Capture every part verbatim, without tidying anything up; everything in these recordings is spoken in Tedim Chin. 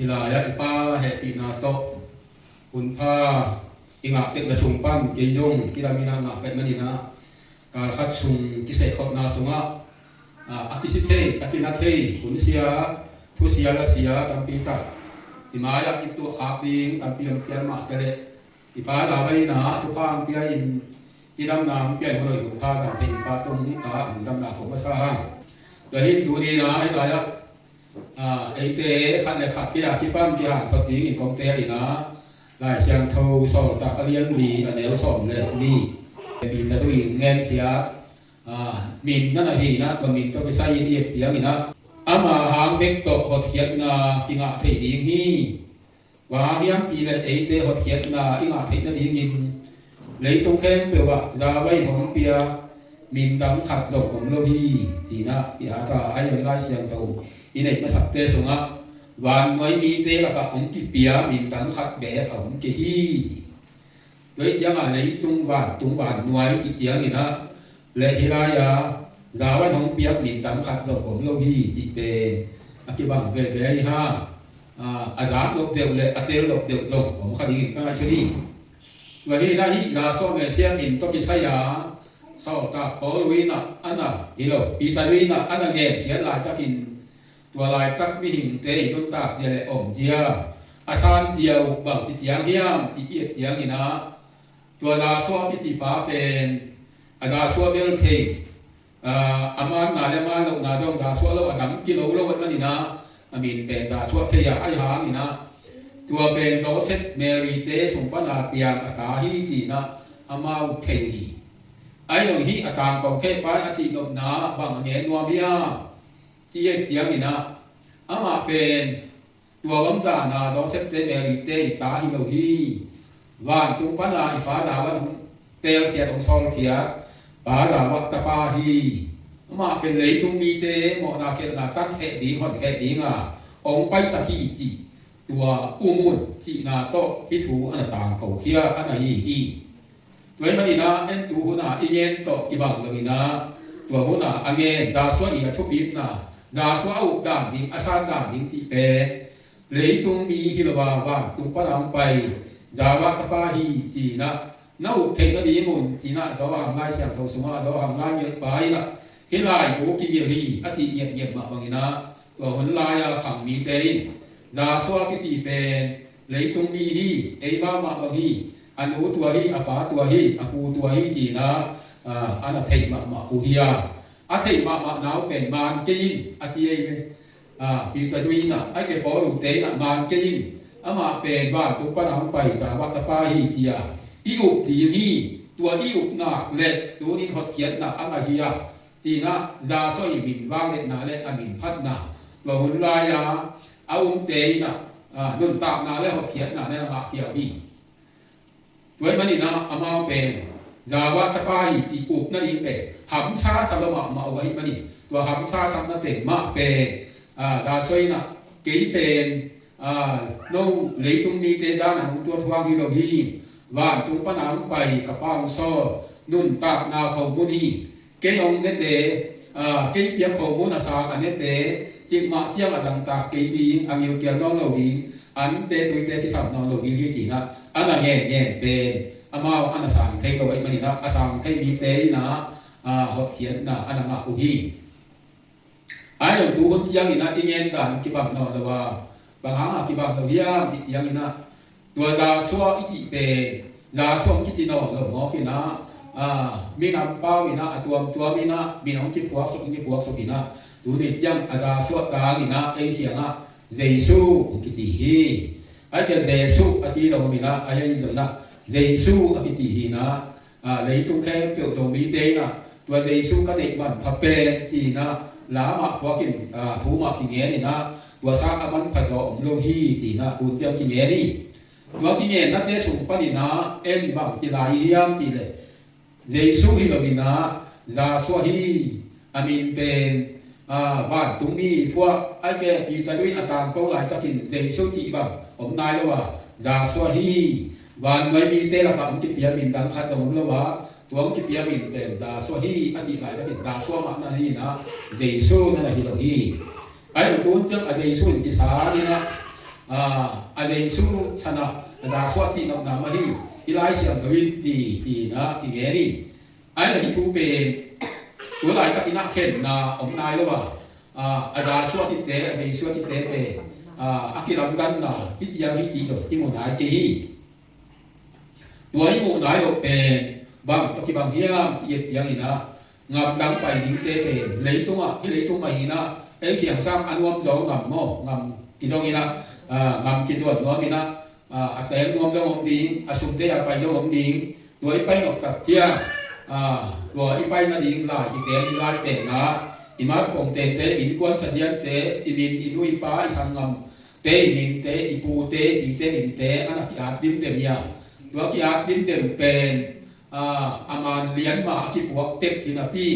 Lai-ah i Pa hehpihna tawh hun pha i ngah tek na sung pan kei zong kidam in ah ngah ka hih manin ah, kal khat sung kisehkhopna sungah, a, a kisi thei, a kina thei, hun sia, thu sia, la sia tampi tak i mai-ah i tuah khak ding tampi om pian mah teh leh, i Pa Dawei in ah thupha hong pia in, kidamna hong pia in hun hoih hun pha dam thei i Pa tung ta hong damna ko masa hang. Tua hi in tuni in ah hih lai-ah, a, eite khat le khat kia kipan kihanthawn dingin kong tel in ah, Lai Siangtho Sawltak a lian li, a neu sawm le li, mi ta tu in ngen sia, a, min na na hi in ah, tua min tawh kisai in i et piang in ah, ama hang bek tawh hotkhiatna kingah thei ding hi. Bang hang hiam cih leh eite hotkhiatna i ngah theih nadingin leitung khempeuh ah Dawei hong pia min dang khat zong om lo hi, ci-in ah i at a, ahi zongin Lai Siangtho i neih masakte sungah vannuai mite lakah hong kipia min dang khat beek a om kei hi. Tua hi ciangah leitung vantung vannuai cih ciangin ah le hih lai-a Dawei hong piak min dang khat zong om lo hi cih pen a kibang veve hi hang. A, a zak nop deuh le a tel nop deuh zong om kha dingin ka ngaihsun hi. Tua hi in ah hih Joshua Messiah min tawh kisai-a Sawltak Paul in ah a na hi lo, Peter in ah a na ngen khiat laitakin, tua laitak mihingte i nuntak dia le om dia, a san dia uh bang ci ciang hiam cih i et ciangin ah, tua Joshua kici pa pen a Joshua bel thei, a, a manna le man lohna dong Joshua lo, a dang kilo lo ahih manin ah a min pen Joshua thei a, ahi hangin ah tua pen Joseph Mary te sung pana piang a ta hi ci-in ah amau thei uh hi. Ahi zong hih a tangko khempeuh a thih nopna bang a ngen nuam hiam cih i et ciangin ah, amah pen tua bang dan a Joseph te Mary te i ta hi lo hi. Vantung pana i Pa Dawei hong teelkhiat, hong sawlkhiat Pa Dawei tapa hi. Amah pen leitung mite mawhna khialhna tankheh ding, honkheh ding a hong paisak hi cih tua um un cihna tawh hih thu a na tangkokhia a na hi hi. Tua ahih manin ah en tu hun a i ngen tawh kibang lo in ah, tua hun a a ngen Joshua i a thupitna, Joshua a up dan ding, a san dan ding cih pen leitung mi hi lo a vantung pana hong pai Dawei tapa hi ci-in ah na up theih nading un ci-in ah Johan Lai Siangtho sungah Johan laingelhpa in ah hih laibu kigil hi a cih ngiatngiat mah bangin ah, tua hun lai-a khang mite in Joshua kici pen leitung mi hi, ei mahmah bang hi, a nu tua hi, a pa tua hi, a pu tua hi ci-in ah, a, a na theih mahmah uh hi a. A theih mahmah na uh pen man kei in a ci ei ve. A, Peter in ah, ahih kei leh Paul te in ah man kei in, amah pen vantung pana hong pai Dawei tapa hi ci a, i up ding hi. Tua i up nak leh tuni in hotkhiatna a ngah hi a, ci-in ah Joshua i min vangliatna le a min phatna, tua hun lai-a a umte in ah, a, nuntakna le hotkhiatna na ngahkhia uh hi. Tua ahih manin ah amau pen Dawei tapa hi cih up nading pen hamsa sa lo mahmah uh ahih manin, tua hamsa sakna teng mah pen, a, Joshua in ah kei pen, a, no leitung mite dan a hong tuat huang hi lo hi. Vantung pana hong pai ka Pa hong sawl nuntakna khomun hi. Kei hong nete, a, kei piak khomun a sang a nete, cikmah ciang a dangtak kei ding, a ngilkial nawn lo ding, ante tuite kisam nawn lo ding hi ci-in ah a na ngenngen pen amau a na sang thei lo ahih manin ah a sang thei mite in ah, a, hotkhiatna a na ngah uh hi. Ahi zong tu hun ciangin ah i ngen dan kibang nawn lo a, bang hang a kibang lo hiam cih ciangin ah, tua Joshua i cih pen Joshua hong kici nawn lo mawk in ah, a, minam pau in ah a tuamtuam in ah min hong kiphuak suk, hong kiphuak suk in ah, tuni ciang a Joshua tang in ah ei siang ah Jesu hong kici hi. Ahih kei leh Jesu a ci lo in ah, ahi zongin ah Jesu a kici hi in ah, a, leitung khempeuh Zomite in ah tua Jesu ka deih manpha pen ci-in ah la mah phuak in, a, thu mah kingen in ah tua sang a manpha zaw om lo hi ci-in ah tun ciang kingen hi. Tua kingennate sung panin ah en bang ci lai hiam cih leh Jesu hi lo in ah Joshua hi. A min pen, a, vantung mi phuah, ahih kei leh Peter in a tangko laitakin Jesu cih bang om nai lo a, Joshua hi. Vannuai mite lakah hong kipia min dang khat zong om lo a, tua hong kipia min pen Joshua hi a cih laitakin Joshua mah na hi in ah Jesu na na hi lo hi. Ahi zong tun ciang a Jesu in kisan in ah, a, a Jesu sanah a Joshua cihnopna mah hi. Hih Lai Siangtho in ci, ci-in ah kingen hi. Ahi lo hih thu pen tu laitakin ah khenna om nai lo a, a, a Joshua cihte, a Jesu cihte pen, a, a kilamdanna hih ciang hi cih lo i mu nai kei hi. Tua i muh nai loh pen bang tawh kibang hiam cih ciangin ah, ngam dang pai dingte pen leitungah, hih leitung mah hi-in ah, ei siangsawn a nuam zaw ngam maw, ngam kidong in ah, a, ngam kizuan nuam in ah, a, a teng nuam dong om ding, a sumte a pai dong om ding. Tua i pai nop tak ciang, a, tua i pai nading lai i teng i lai pen ah, i mat pongtengte, innkuan sadiante, i min, i nu i pa, i sanggamte i minte, i pute i pite minte a na ki-at dimdem hi a. Tua ki-at dimdem pen, a, a man lian mah a kipuak tek hi napi,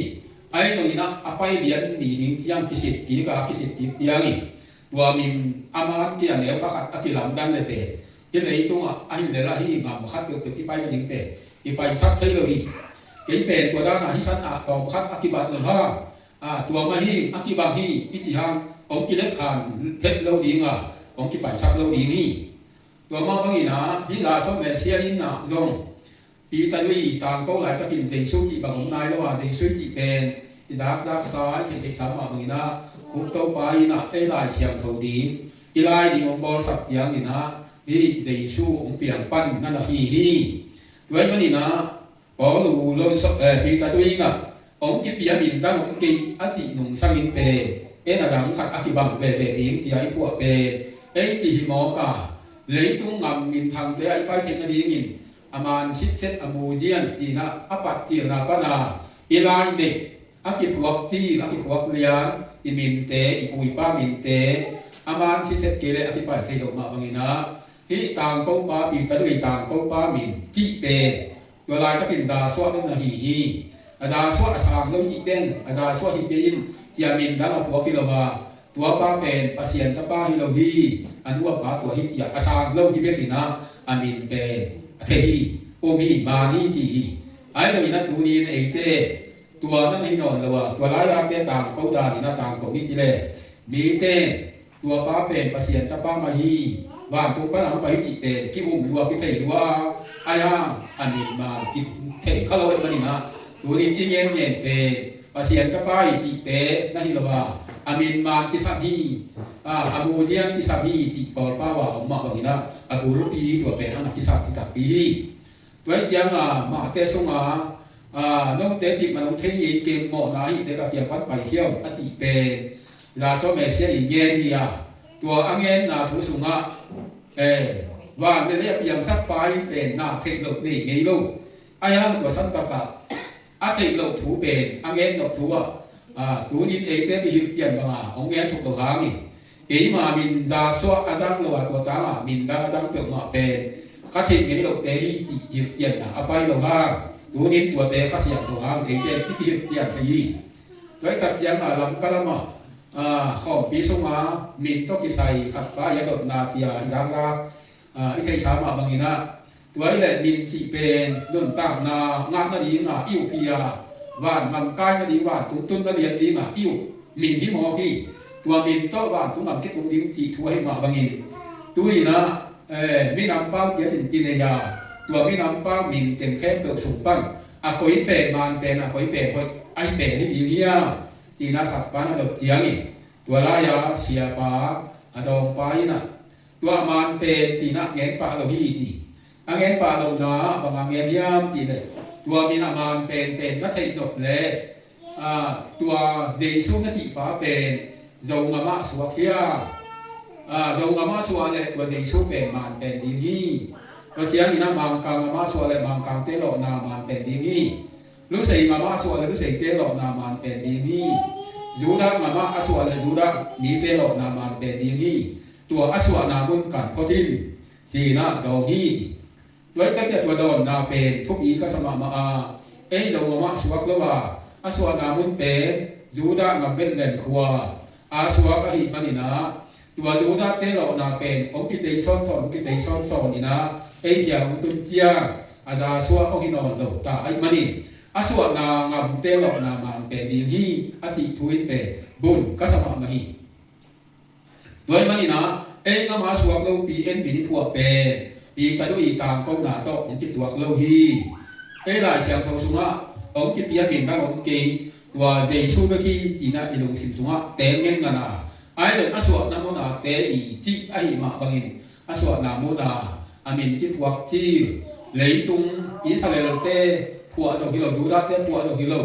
ahi zongin ah a pai lian ni ding ciang kisit kik a, kisit kik ciangin tua min a man kia neu kha khat a kilamdan le pen, hih leitungah ahi lel ah hih ngam khat peuhpeuh i pai nading pen i paisak thei lo hi. Kei pen tua dan ah hih san ah tawm khat a kibat lo hang, a, tua mah hi, a kibang hi i ci hang, hong kiletkhan het lo ding a, hong kipaisak lo ding hi. Tua mah bangin ah hih Joshua Messiah in ah zong Peter i tangko laitakin Jesu cih bang om nai lo a, Jesu cih pen i dakdaksa, i theihtheihsa mah bangin ah, Khuk Topa in ah ei Lai Siangtho ding, i lai ding hong bawlsak ciangin ah hih Jesu hong piang pan na na hi hi. Tua ahih manin ah Paul u lo so, eh, Peter in ah hong kipia min dang om kei a cih nungsangin pen, en a dang khat a kibang veve ding ci-a i phuah pen ei kihi mawk a, leitung ngam minthangte ah i pai theih nadingin a man sitset a muzian ci-in ah a patkilna pan a i lai neih, a kiphuak cil, a kiphuak lian, i minte, i pu i pa minte a man sitset kei leh a kipai thei lo mah bangin ah, hih tangkopa, Peter i tangkopa min cih pen tua laitakin Joshua na hi hi. A Joshua a sang lo cih teng, a Joshua hi kei in ci-a min dang a phuak hi lo a, tua pa pen Pasian tapa hi lo hi, a nu a pa tua hi ci-a a sang lo hi bekin ah a min pen a thei hi, um hi, man hi ci hi. Ahi zongin ah tuni-in eite tua na hi nawn lo a, tua lai-ate tangko danin ah tangko ni ci leh, mite tua pa pen Pasian tapa mah hi, vantung pan a hong pai hi cih pen ki-um lua, kithei lua a, ahi hang a min man kithei kha lo ahih manin ah, tuni-in i ngen ngen pen Pasian tapa hi cihte na hi lo a, a min man kisam hi, a, a muzian kisam hi cih Kawlpau a om mah bangin ah, a bulpi tua pen a na kisam hi takpi hi. Tua ahih ciangin ah Mark-te sungah, a, note cih man hong thei ngei kei, mawhna ahih teh ka kiang pan paikhia un a cih pen Joshua Messiah i ngen hi a, tua a ngenna thu sungah, eh, van le lei a piangsak pa in pen na theih loh nei ngei lo. Ahi hang tua santak ah a theih loh thu pen a ngen nop thu ah, a, tuni-in eite kihilhcian bang a hong ngen suk lo hangin, keima min Joshua a dang lo a, tua tang a min dang a dang peuhmah pen ka theih ngei lohte hi cih hilhcianna a pai lo hang, tuni-in tuate Kha Siangtho hang eite i kihilhcian thei hi. Tua ahih tak ciangin ah Lamka lam ah, a, khawmpi sungah min tawh kisai khat pa i a dotna ci-a i dang la, a, i theihsa mah bangin ah, tua ahih leh min cih pen nuntakna ngah nading a i up hi a, van gam kai nading, vantung tun na lian ding a i up min hi mawk hi. Tua min tawh vantung gam kitung ding cih thu ahih mah bangin, tu-in ah, eh, minam pau ciat in kinei a, tua minam pau min teng khempeuh sung pan a koi pen man pen, a koi pen hoih ahi pen hi ding hiam, ci-in ah khat pa na dot ciangin, tua lai-a siapa, a dawngpa in ah, tua a man pen ci-in ah ngen pah lo hi ci. A ngen pah lohna ah bang a ngen hiam cih leh, tua min a man penpen na theih nop leh, a, tua Jesu na cih pa pen Zo ngam ah suak hiam? A, Zo ngam ah suak leh tua Jesu pen man pen ding hi. Tua ciangin ah Mangkang ngam ah suak leh Mangkangte lawhna man pen ding hi. Lusei ngam ah suak leh Luseite lawhna man pen ding hi. Judah ngam ah a suak leh Judah mite lawhna man pen ding hi. Tua a suahna mun kan phot in, ci-in ah dawng hi. Tua ahih tak ciang tua dawnna pen thupi ka sa mahmah a, ei Zo ngam ah suak lo a, a suahna mun pen Judah ngam Bethlehem khua a suak ahih manin ah, tua Judah-te lawhna pen hong kitei sawnsawn, hong kitei sawnsawn in ah, ei ciang hong tun ciang a Joshua hong hi nawn lo ta ahih manin, a suahna ngamte lawhna man pen ding hi, a cih thu in pen bun ka sa mahmah hi. Tua ahih manin ah, Ei ngam a suak lopi en min i phuah pen Peter i tangkona tawh hong kituak lo hi. Ei Lai Siangtho sungah hong kipia min bang om kei, tua Jesu bek hi ci-in ah i lungsim sungah teng ngen ngan a, ai leh a suahna mun a te i cih ahih mah bangin a suahna mun a a min kiphuak cil. Leitung Israel-te phuah zong hi lo, Judah-te phuah zong hi lo,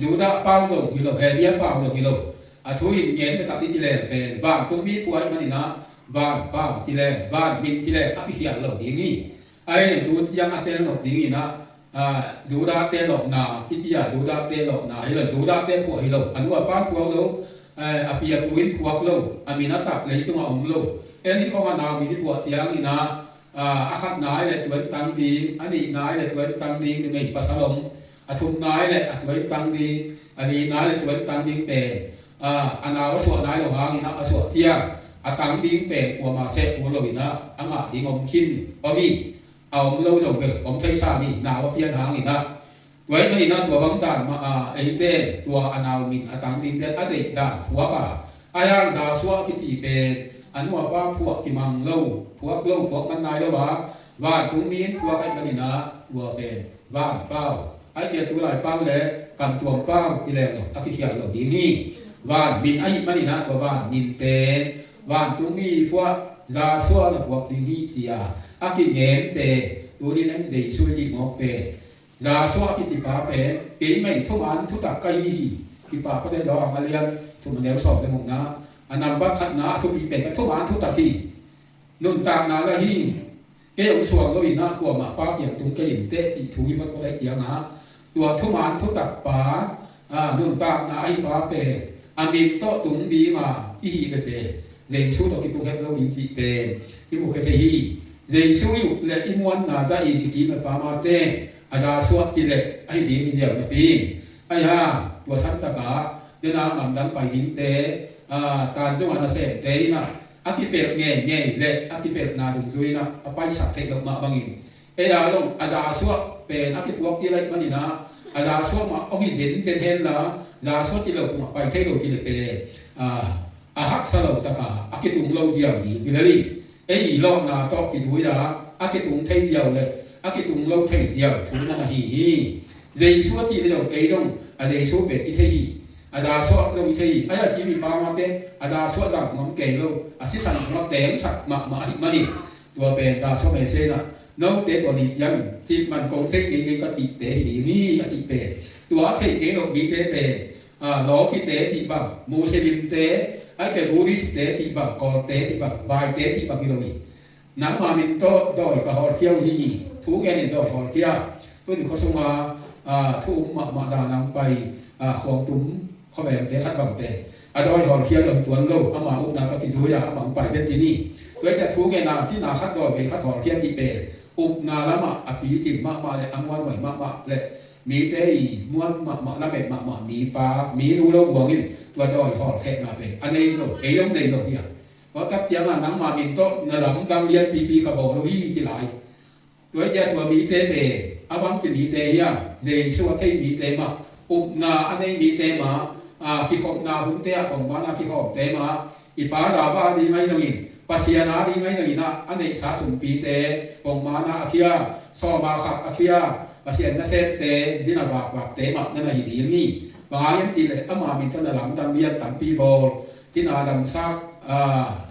Judah pau zong hi lo, Hebru pau zong hi lo. A thu in gen taktak i ci leh pen vantungmi phuah ahih manin ah van pau ci leh van min ci leh a kikhial lo ding hi. Ai leh tu ciang a tel lo dingin ah, a, Judah-te lawhna i ci a, Judah-te lawhna hi lo, Judah-te phuah hi lo, a nu a pa phuak lo, eh, a pi a pu in phuak lo, a min a tak leitungah om lo. En i khong a nau min i phuah ciangin ah, a, a khatna ai leh tua in tang ding, a nihna ai leh tua in tang ding, numei pasal om, a thumna ai leh a tua in tang ding, a lina ai leh tua in tang ding pen, a, a nau a suah nai lo hangin ah a suah ciang a tang ding pen kuamah seh kul lo in ah a ngah ding om khin om hi. A om lo zong bel om thei sa hi, nau a pian hangin ah. Tua ahih manin ah tua bang dan mah a, eite tua a nau min a tang dingte a deih dan phuak a, a yang Joshua kici pen a nu a pa phuak kimang lo, phuak lo, phuak man nai lo a, vantungmi in phuak ahih manin ah tua pen van pau, ai kia tu lai pau leh kamtuam pau ci leng lo, a kikhial lo ding hi. Van min ahih manin ah tua van min pen vantungmi phuak, Joshua na phuak ding hi ci a a kigen pen, tuni in en Jesu i cih mawk pen, Joshua kici pa pen keimah in thuman thutak ka hi hi. Kipahpate Johan a lian thum a neu sawm le gukna, a nambat khatna a thupi pen ka thuman thutak hi. Nuntakna la hi. Kei hong suang lo in ah kuamah Pa kiang tung kei in teh cih thu hi vat kua dai ciang ah, tua thuman thutak pa, a, nuntakna ahi pa pen a min tawh tung ding a i hih leh pen Jesu tawh kitung het lo ding cih pen i mu khia thei hi. Jesu i up leh i muanna zah in i kim a pa mate a Joshua ci leh ahi ding hi ziau napi in, ahi hang tua santaka dena ngamdang pai dingte, a, tan zong a nasemte in ah a kipelh ngeingei leh a kipelhna dungzui in ah a paisak theih loh mah bangin, ei a zong a Joshua pen a kiphuak kei lai manin ah, a Joshua mah hong hi zenzen hen la, Joshua ci lo tungah pai thei lo ci leh pen, a, a haksa lo taka a kitung lo ziau ding hi lel hi. Ei i lawhna tawh kizui a a kitung thei ziau leh a kitung lo thei ziau thu na hi hi. Jesu a cih leh zong ei zong a Jesu pen i thei hi. A Joshua lo i thei hi. Ahi a kim i pa mate a Joshua zang nuam kei lo, a sisan nuam tengsak mahmah ahih manin, tua pen Joshua mese in ah, note tua ni ciang cih man kong thei ngei ngei ka cihte hi ding hi a cih pen, tua a theih ngei loh mite pen, a, Lawkite cih bang, Muslimte, ai ke Buddhistte cih bang, Kawlte cih bang, Baite cih bang hi lo hi. Nangma min tawh dawi ka hawlkhia uh hi. Thu ngen in dawi hawlkhia. Tuni khua sunga, a, thu um mahmah dan a hong pai, a, Khuangtum khuavengte khat bang pen a dawi hawlkhia lo tuan lo, ama upna tawh kizui a ama hong pai vet ding hi. Tua hi teh thu ngen a tina khat dawi vei khat hawlkhia cih pen upna lamah a picing mahmah leh a muanhuai mahmah leh mite i muan mahmah, lamet mahmah mipa, minu lo buang in tua dawi hawlkhehna pen a nei lo, ei lo nei lo hi a. Tua tak ciangin nangma min tawh na lamdang lianpipi ka bawl uh hi ci lai. Tua hi ciang tua mite pen a bangci mite hiam? Jesu a thei mite mah, upna a nei mite mah, a, kikhopna hunte ah pongman a kikhawmte mah, i pa Dawid a ding ahi zongin, Pasian a ding ahi zongin ah a neihsa sumpite pongman a a khia, sawm a khat a khia, Pasian nasemte zin a vakvakte mah na na hi ding hi. Bang hang hiam cih leh ama min tawh na lamdang lian tampi bawl, tina damsak, a,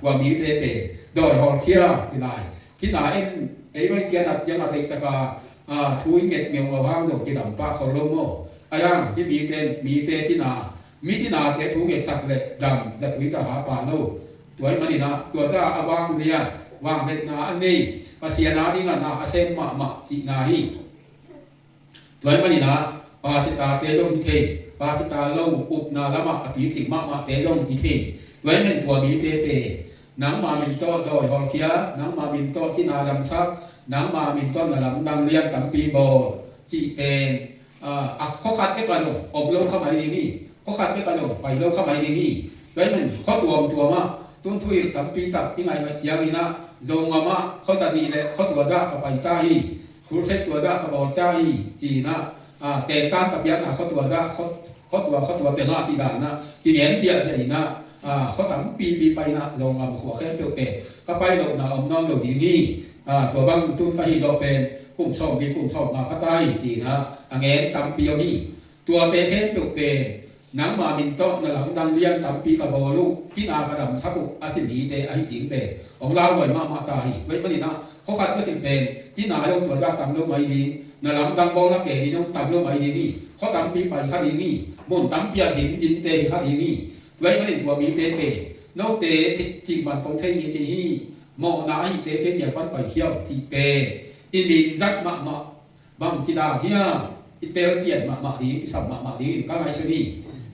tua mite pen dawi hawlkhia hi lai. Tina in ei bai ciang a, ciang a theih taka, a, thu i nget ngeu lo hang zong kidam pah khol lo maw? Ahi hang hih mite, mite tina, mi tinate thu ngetsak leh dam zatui za ha pah lo. Tua ahih manin ah tua za a vanglian, vangliatna a nei, Pasian a ding a na a sem mahmah cihna hi. Tua ahih manin ah pasitate zong hi thei, pasita lo upna lamah a picing mahmahte zong hi thei. Tua ahih manin tua mite pen nangma min tawh dawi hawlkhia, nangma min tawh tina damsak, nangma min tawh na lamdang lian tampi bawl cih pen, a, a khua khat bek a zong om lo kha mai ding hi. Khua khat bek a zong pai lo kha mai ding hi. Tua ahih manin khua tuamtuam ah tun thu hilh tampi tak i ngaihmah ciangin ah, Zogam ah khua za nih leh khua tua zah ka pai ta hi. Crusade tua zah ka bawl ta hi ci-in ah, a, tengtan ka piakna khua tua zah, khua, khua tua, khua tua teng ah cih dan ah kigen piak zia in ah, a, khua tampipi paina Zogam khua khempeuh pen ka pai lohna om nawn lo ding hi. A, tua bang tun ka hih dawh pen kum sawm li kum sawm nga pha ta hi ci-in a, a ngen tampi om hi. Tuate khempeuh pen nangma min tawh na lamdang lian tampi ka bawl uh, tina ka damsak uh a ci mite ahi ding pen hong lauhuai mahmah ta hi. Tua ahih manin a, khua khat na cih pen tina zong tua zah tam lo mai ding, na lamdang bawlna kei ding zong tam lo mai ding hi. Khua tampi pai kha ding hi. Mun tampi ah dindinte hi kha ding hi. Tua ahih manin tua mite pen note cih bang kong thei ngei kei hi. Mawhna ahihte kei kiang pan paikhia un cih pen i min zat mahmah bangci dan hiam? I telpian mahmah ding, kisam mahmah dingin ka ngaihsun hi.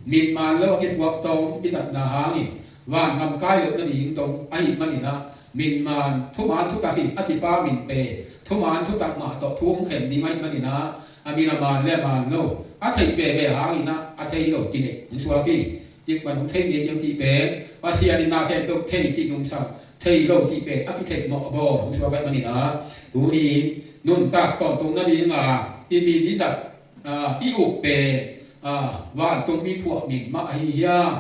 Min man lo a kipuak tawm i zatna hangin vangam kai loh nading dong ahih manin a, min man, thuman thutak hi a, a cipa min pen thuman thutak mah tawh thu hong khen ding ahih manin a, a min a man le a man lo a theih veve hangin a, a thei lo kineih hong suak hi. Cih bang hong thei ngei keng cih pen Pasian in na khempeuh thei cih nungsang, thei lo cih pen a kitheih mawh a bawl hong suak ahih manin a, tuni nuntak tawntung nading a i min i zat, a, i up pen, a, vantungmi phuah min mah ahi hiam?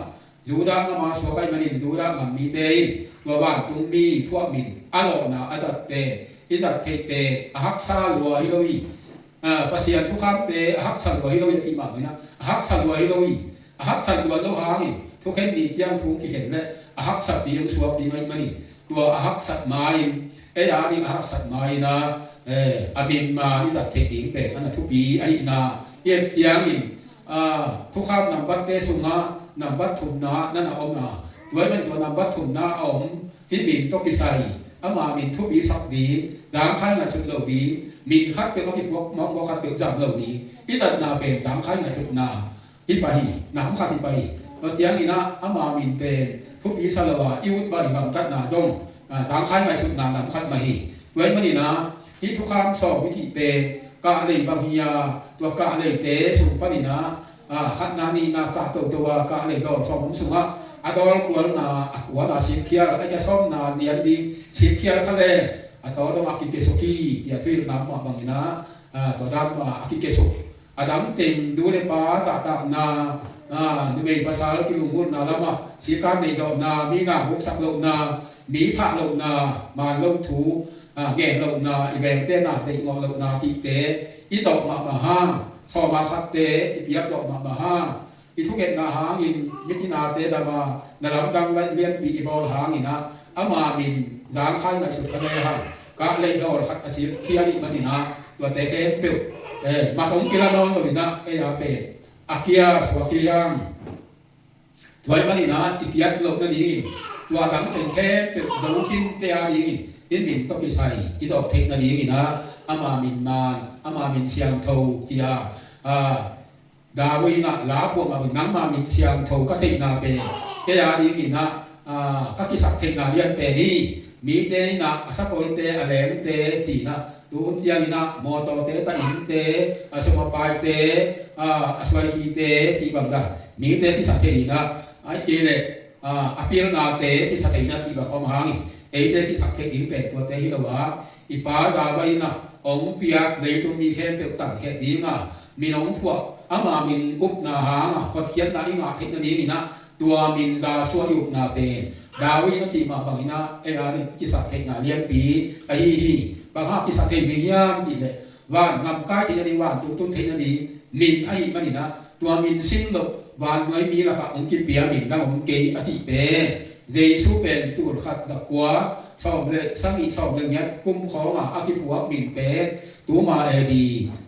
Judah gam a suak ahih manin Judah gam mite in tua vantungmi phuah min a lawhna a zat pen, i zat theih pen a haksa lua hi lo hi. A, Pasian thukhamte a haksa lua hi lo hi a cih mah bangin a, a haksa lua hi lo hi. A haksa lua lo hangin thukhen ni ciang thu kikhen le a haksa pi hong suak ding ahih manin, tua a haksat ma-in, ei a ding a haksat ma-in a, eh, a min man i zat theih ding pen a na thupi ahihna i et ciangin, a, thukham nambatte sungah nambat thumna na na om a, tua ahih manin tua nambat thumna a om hih min tawh kisai ama min thupi sak ding, zangkhai ngaihsut lo ding, min khat peuh a kipuak mawkmawk khat peuh zam lo ding, i zatna pen zangkhai ngaihsutna hi pah hi, nam khat hi pah hi. Tua ciangin a, ama min pen thupi sa lo a, i ut bai gamtatna zong, a, zangkhai ngaihsutna nam khat mah hi. Tua ahih manin a, hih thukham sawm i cih pen kahlei bang hi a, tua kahleite sung panin a, a, khatna nihna kah toto a, kahlei dawn sawm om sungah a dawl kualna, a kualna sikkhial, a kia sawmna lian ding sikkhial kha le, a taw dong a kikesuk hi, tia thuhilhna mah bangin a, a, tua dam a, a kikesuk. A dang teng du le pa zahtakna, a, numei pasal kilunggulhna lamah sikan neih dawhna, mi na buksak lohna, mi thah lohna, man lo thu, a, gen lohna, i vengte na deihngawh lohna cihte i zawh mahmah hang, sawma khatte i piak zawh mahmah hang, i thungetna hangin mitinate dam a, na lamdang lianpi i bawl hangin a, ama min zangkhai ngaihsut kha le hang, kahlei dawl khat a sikkhial ahih manin a, tuate khempeuh, eh, mat hong kila nawn lo in a, ei a pen a kia suak hi hang. Tua ahih manin a, i piat loh nadingin tua dang teng khempeuh do khinte a dingin i min tawh kisai i zawh theih nadingin a, ama min man, ama min siangtho ci a, a, David in a la phuah mah bangin nangma min siangtho ka theihna pen kei a dingin a, a, ka kisap theihna lian pen hi. Mite in a, a sakolte, a lengte ci-in a, tu hun ciangin a mawtawte, ta innte, a sum a paite, a, a suaikhite cih bang dan mite kisap thei in a, ahih kei leh, a, a pilnate kisap thei in a cih bang om hangin, eite kisap thei ding pen tuate hi lo a, i Pa David in a hong piak leitung mi khempeuh tangkhiat ding a, min hong phuah, ama min upna hang a hotkhiatna i ngah theih nadingin a, tua min Joshua i upna pen David a cih mah bangin a, ei a ding kisap theihna lianpi ahi hi. Bang hang kisap thei ding hiam cih leh, van gam kai theih nading, vantung tun theih nading min ahih manin a, tua min sim loh vannuai mi lakah hong kipia min dang om kei a cih pen, Jesu pen tul khat za kua sawm le sagih, sawm le giat kum khawng a a kipuak min pen, tuma A D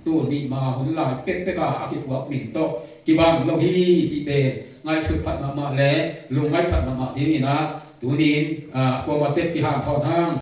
tul nih ma hun lai pekpek a a kipuak min tawh kibang lo hi cih pen ngaihsut phat mahmah le lungngaih phat mahmah dingin a, tunin, a, kuamah tek kihanthawn hang.